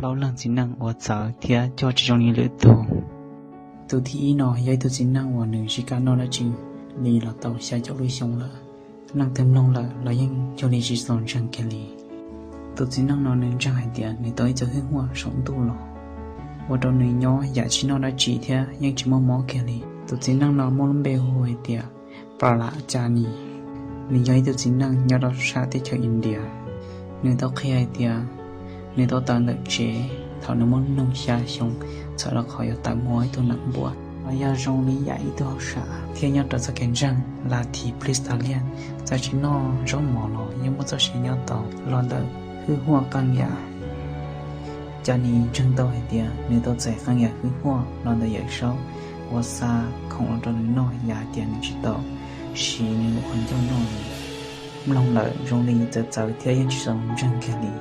plaub leeg txiv neej uas txawv thiab coj tsis zoo li lwm tus. Tus thib ib no yog ib tug txiv neej uas nws tsis kam noj dab tsi li los tau xya caum lub xyoo lawm. Leej twg mloog lawm los yeej cuag li tsis txaus ntseeg kiag li. Tus txiv neej no nws ntseeg hais tias nws tau ib co hwj huam saum ntuj los ua rau nws nyob yam tsis noj dab tsi thiab yeej tsis muaj mob kiag li. Tus txiv neej no muaj lub npe hu hais tias Pala Cani. Nws yog ib tug txiv neej nyob rau sab teb chaws India. Nws tau qhia hais tias nws tau tawm ntawm tsev thaum nws muaj hnub nyoog xya xyoo, txhawm rau qhov yuav tawm mus ua ib tug neeg npua, los yog zoo li yam ib tug hauj sam thiab nyob rau txoj kev ntseeg Lathi Plistalian, txawm tsis noj zaub mov los yeej muaj txoj sia nyob tau los ntawm hwj huam qee yam. Cani ntseeg tau hais tias nws tau txais qee yam hwj huam los ntawm Yawm Saub uas xa khoom los rau nws noj, yam hais tias nws tsis tau siv nws lub qhov ncauj noj li. Mloog lawm zoo li txawv txawv thiab yeej tsis txaus ntseeg kiag li,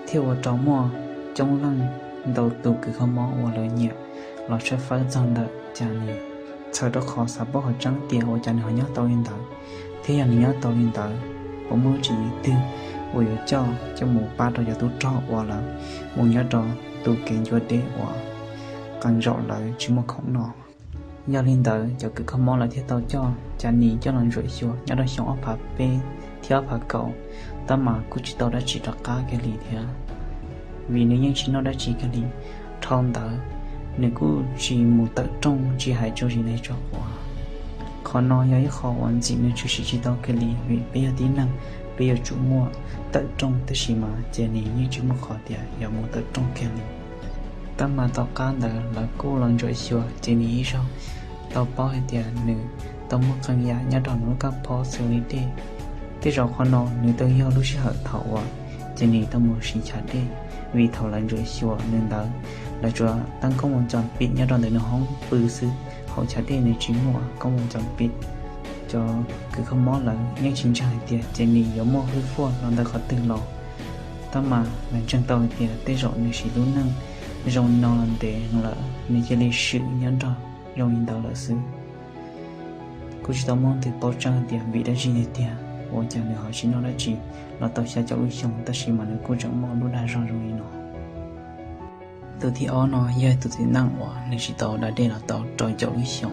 thiaj ua rau muaj coob leej ntau tus kws kho mob uas lawv nyiam los tshawb fawb txog ntawm Cani, txhawm rau qhov xav paub qhov tseeb tias ua cas nws ho nyob tau li ntawd, thiab yog nws nyob tau li ntawd, puas muaj tswv yim twg uas yuav coj coj mus pab rau cov tub rog uas lawv mus nyob rau tus kev ncua deb uas qee zaum lawv tsis muaj khoom noj. Yog li ntawd cov kws kho mob lawv thiaj tau coj Cani coj los ntsuam xyuas nyob rau xyoo ob phav peb thiab ob phav kaum, tab mas kuj tsis tau dab tsi rov qab kiag li thiab, vim nws yeej tsis noj dab tsi kiag li. Dhau ntawd, nws kuj tsis mus tawm rooj tsis hais tso zis li tso quav. Qhov no yog ib qho uas ntxim nws tshwm sim tsis tau kiag li, vim peb yog tib neeg, peb yuav tsum muaj tawm rooj, tab sis mas Cani yeej tsis muaj qhov tias yuav mus tawm rooj kiag li. Tab mas tom qab ntawd lawv kuj los ntsuam xyuas Cani ib zaug, tau paub hais tias nws tau muaj qee yam nyob rau nws lub kab phob xws li dej. Tej zaum qhov no nws tau yog lub sij hawm thaum uas Cani tau mus siv chav dej, vim thaum lawv ntsuam xyuas nws ntawd, lawv tsuas teeb koob moo cos pim nyob rau ntawm nws hoob pw xwb, hauv chav dej nws tsis muaj koob moo cos pim. Cov kws kho mob lawv yeej tsis ntseeg hais tias Cani yuav muaj hwj huam los ntawm qhov twg los, tab mas lawv ntseeg tau hais tias tej zaum nws siv lub neej zoo li no los ntev lawm, nws cia li swm nyob nrog zoo li ntawd lawm xwb. Kuj tsis tau muaj leej twg paub tseeb hais tias vim dab tsi tiag tiag ua cas nws ho tsis noj dab tsi los tau xya caum lub xyoo, tab sis mas nws kuj tseem muaj lub dag zog zoo li no. Tus thib ob no yog tus txiv neej uas nws tsis tau da dej los tau rau caum lub xyoo.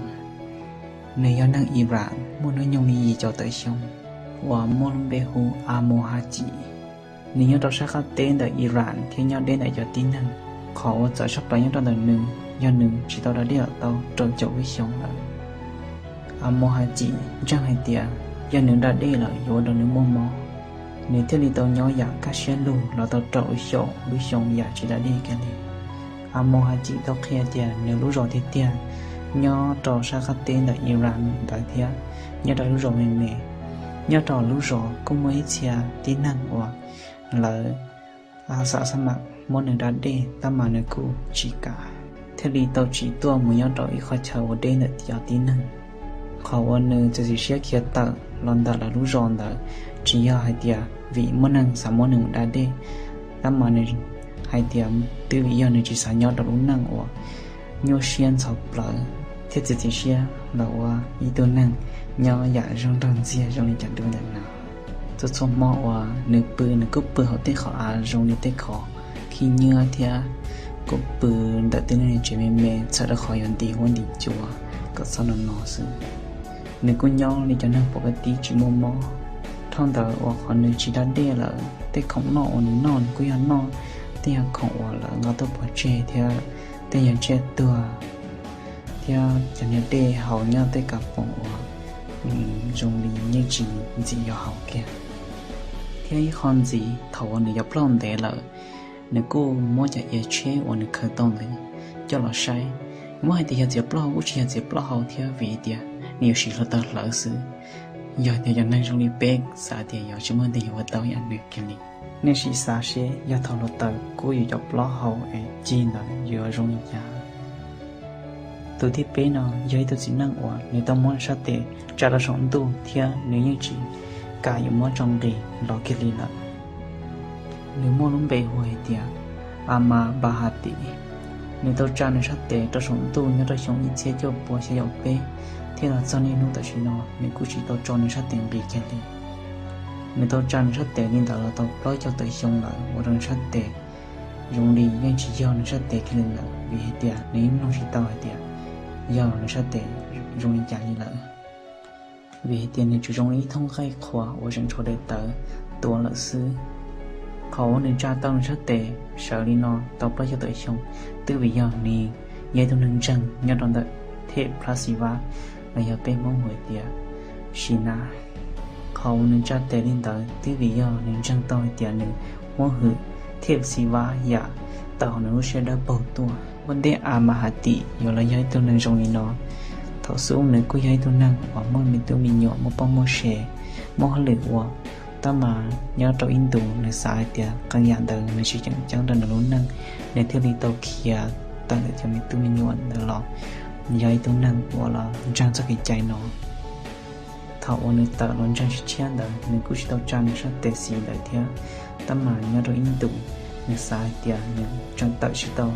Nws yog neeg Iran muaj hnub nyoog li yim caum tawm xyoo, uas muaj lub npe hu Amos Haji. Nws nyob rau sab qab teb ntawm Iran thiab nyob deb ntawm cov tib neeg. Qhov uas txawv tshaj plaws nyob rau ntawm nws yog nws tsis tau da dej los tau rau caum lub xyoo lawm. Amos Haji ntseeg hais tias yog nws da dej lawm yuav ua rau nws muaj mob, nws thiaj li tau nyob yam kaj siab lug los tau rau caum lub xyoo yam tsis da dej kiag li. Amos Haji tau qhia tias nws lub zos tiag tiag nyob rau sab qab teb ntawm Iran ntawd thiab nyob rau lub zos me me. Nyob rau lub zos kuj muaj ib txhia tib neeg uas lawv xam xab mam muab nws da dej, tab mas nws kuj tsis kam, thiaj li tau tsis tuaj mus nyob rau ib qhov chaw uas deb ntawm cov tib neeg. Qhov uas nws txiav txim siab khiav tawm los ntawm lawv lub zos ntawd tsis yog hais tias vim muaj neeg xav muab nws mus da dej, tab mas nws hais tias twb vim yog nws tsis xav nyob rau lub neej uas nyuaj siab ntxhov plawv thiab txiav txim siab los ua ib tug neeg nyob yam zoo nraug ntxiag zoo li cov dub ntawm no. Txhua txhua hmo uas nws pw, nws kuj pw hauv tej qhov av zoo li tej qhov khib nyiab thiab kuj pw ntawm tej niag tsev me me txhawm rau qhov yuav nti huab nti cua kom txhob no no xwb. Nws kuj nyob li cov neeg pom kaj tib tsis muaj mob. Dhau ntawd uas qhov nws tsis da dej lawm, tej khoom noj uas nws noj nws kuj yog noj tej yam khoom uas lawv nqa tuaj pov tseg thiab tej yam tsiaj tuag thiab cov niag dej haus nyob tej kav poom uas zoo li yeej tsis ntxim yuav haus kiag. Thiab ib qho ntxiv, thaum uas nws yuav plaub hau ntev lawm, nws kuj muab cov iav tsheb uas nws khaws tau ntawd coj los saib. Muab hais tias yog txiav plaub hau kuj tsis yog txiav plaub hau thiab, vim tias nws yuav siv hluav taws hlawv xwb. Yog tias cov neeg zoo li peb xav tias yog tsis muaj neeg yuav ua tau yam nws kiag li. Nej sim xav seb yog thaum hluav taws kub yus cov plaub hau es ci ntawd yuav zoo li cas? Tus thib peb no yog ib tug txiv neej uas nws tau muab sab tes tsa rau saum ntuj thiab nws yeej tsis kam yuav muab tso nqis los kiag li lawm. Nws muaj lub npe hu hais tias Ama Bahati. Nws tau tsa nws sab tes rau saum ntuj nyob rau xyoo ib txhiab cuaj pua xya caum peb, thiab los txog niaj hnub tam sim no nws kuj tsis tau tso nws sab tes nqis kiag li. Nws tau tsa nws sab tes li ntawd los tau plaub caug tawm xyoo lawm, ua rau nws sab tes zoo li yeej tsis yog nws sab tes kiag li lawm, vim hais tias nws yeej mloog tsis tau hais tias yog nws sab tes zoo li cas li lawm. Vim hais tias nws tsuas zoo li ib thooj nqaij qhuav uas tseem tshuav daim tawv tuav lawm xwb. Qhov uas nws tsa tau nws sab tes sawv li no tau plaub caug tawm xyoo, twb vim yog nws yog ib tug neeg ntseeg nyob rau ntawm thej Plab Xi Vab, los yog peb Hmoob hu hais tias Xi Nas. Qhov uas nws tsa tes li ntawd twb vim yog nws ntseeg tau hais tias nws muab hwm thej Xi Vab yam tawm hauv nws lub siab dawb paug tuaj. Ua ntej A mas has tim yuav los yog ib tug neeg zoo li no, thaum xub nws kuj yog ib tug neeg uas muaj me tub me nyuam, muaj poj muaj sev, muaj hauj lwm ua. Tab mas nyob rau ib ntus nws xav hais tias qee yam ntawd nws tsis tseem ceeb rau nws lub neej, nws thiaj li tau khiav tawm ntawm cov me tub me nyuam ntawd los. Nws yog ib tug neeg uas los ntseeg txoj kev cai no. Thaum uas nws tawm los ntseeg tshiab tshiab ntawd nws kuj tsis tau tsa nws sab tes xis ntawd thiab. Tab mas nyob rau ib ntus nws xav hais tias nws tseem tawm tsis tau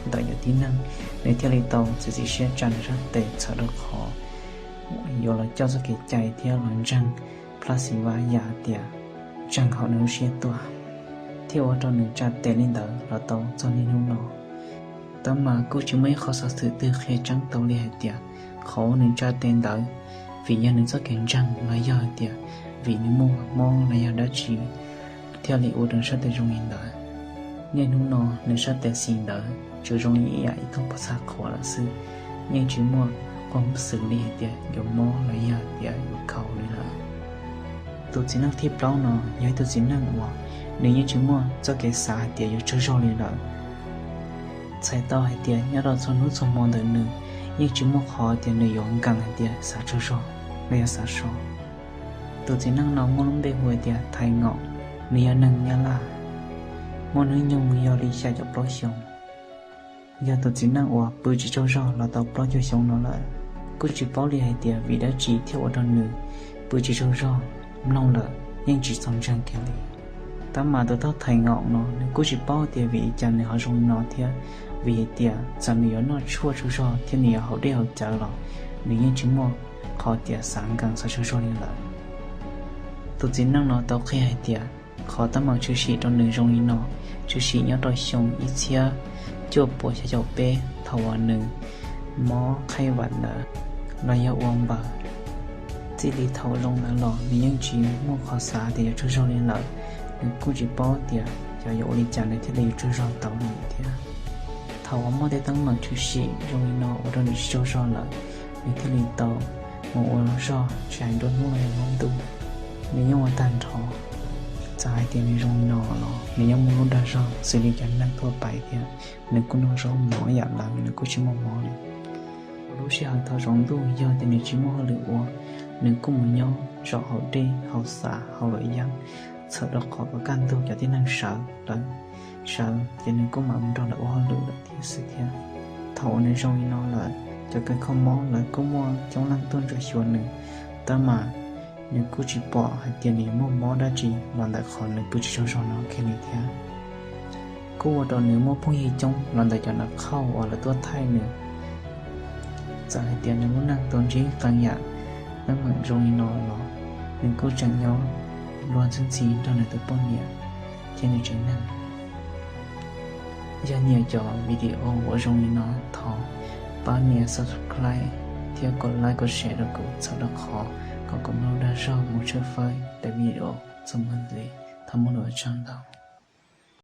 ntawm yus tib neeg, nws thiaj li tau txiav txim siab tsa nws sab tes txhawm rau qhov yuav los coj txoj kev cai thiab los ntseeg Plab Xi Vab yam tias ntseeg hauv nws lub siab tuaj, thiaj ua rau nws tsa tes li ntawd los tau txog niaj hnub no. Tab mas kuj tsis muaj ib qho xov xwm twg qhia tseeb tau li hais tias qhov uas nws tsa tes ntawd vim yog nws txoj kev ntseeg los yog hais tias vim nws muaj mob los yog dab tsi thiaj li ua rau nws sab tes zoo li ntawd. Niaj hnub no nws sab tes xis ntawd tsuas zoo li ib yam ib thooj pob txha qhuav lawm xwb, yeej tsis muaj qhov xwm li hais tias yuav mob los yog tias yuav khaus li lawm. Tus txiv neej thib plaub no yog ib tug txiv neej uas nws yeej tsis muaj txoj kev xav hais tias yuav tsaug zog li lawm. Txhais tau hais tias nyob rau txhua hnub txhua hmo ntawm nws yeej tsis muaj qhov tias nws yuav nkees hais tias xav tsaug zog los yog xav so. Tus txiv neej no muaj lub npe hu hais tias Thaiv Ngaum, nws yog neeg Nyab Laj, muaj hnub nyoog yog li xya caum plaub xyoo. Yog tus txiv neej uas pw tsis tsaug zog los tau plaub caug xyoo no lawm. Kuj tsis paub li hais tias vim dab tsi thiaj ua rau nws pw tsis tsaug zog, mloog lawm yeej tsis txaus ntseeg kiag li. Tab mas tus thawj Thaiv Ngaum no nws kuj tsis paub tias vim li cas nws ho zoo li no thiab, vim hais tias txawm nws yuav noj tshuaj tsaug zog thiab nws yuav haus dej haus cawv los nws yeej tsis muaj qhov tias xav nkees xav tsaug zog li lawm. Tus txiv neej no tau qhia hais tias qhov teeb meem tshwm sim rau nws zoo li no tshwm sim nyob rau xyoo ib txhiab cuaj puas xya caum peb thaum uas nws mob qhaib vam ntawd los yog ua npaws. Txij li thaum zoo ntawd los nws yeej tsis muaj qhov xav tias yuav tsaug zog li lawm. Nws kuj tsis paub tias xyov yuav ua li cas nws thiaj li yuav tsaug zog tau li thiab. Thaum uas muaj tej teeb meem tshwm sim zoo li no ua rau nws tsis tsaug zog lawm, nws thiaj li tau mus ua zog tsis hais nruab hnub los yog nruab ntuj, nws yeej ua tag nrho. Txawm hais tias nws zoo li no los nws yeej muaj lub dag zog xws li cov neeg thaj pais thiab. Nws kuj noj zaub mov yam lawv, nws kuj tsis muaj mob li. Lub sij hawm thaum tsaus ntuj yog tias nws tsis muaj hauj lwm ua, nws kuj mus nyob zaum haus dej haus xav haus luam yeeb, txhawm rau qhov kom kaj ntug cov tib neeg sawv, lawv sawv ces nws kuj mam mus nrog lawv ua hauj lwm lawm thiab xwb thiab. Thaum uas nws zoo li no lawm, cov kws kho mob lawv kuj muaj coob leej tuaj ntsuam xyuas nws, tab mas nws kuj tsis pom hais tias nws yuav muaj mob dab tsi los ntawm qhov nws pw tsis tsaug zog no kiag li thiab. Kuj ua rau nws muaj phooj ywg coob los ntawm cov nav khauj uas lawv tuaj thaij nws. Txawm hais tias nws lub neej tau ntsib qee yam teeb meem zoo li no los nws kuj tseem nyob luag ntxhi ntxhi nrog nws tus poj niam thiab nws tsev neeg. Yog nyiam cov video uas zoo li no thov pab nias subscribe thiab kom like kom share rau kuv txhawm rau qhov kom kuv muaj lub dag zog mus tshawb fawb daim video txuas mus ntxiv. Thov muaj lus ua tsaug ntau.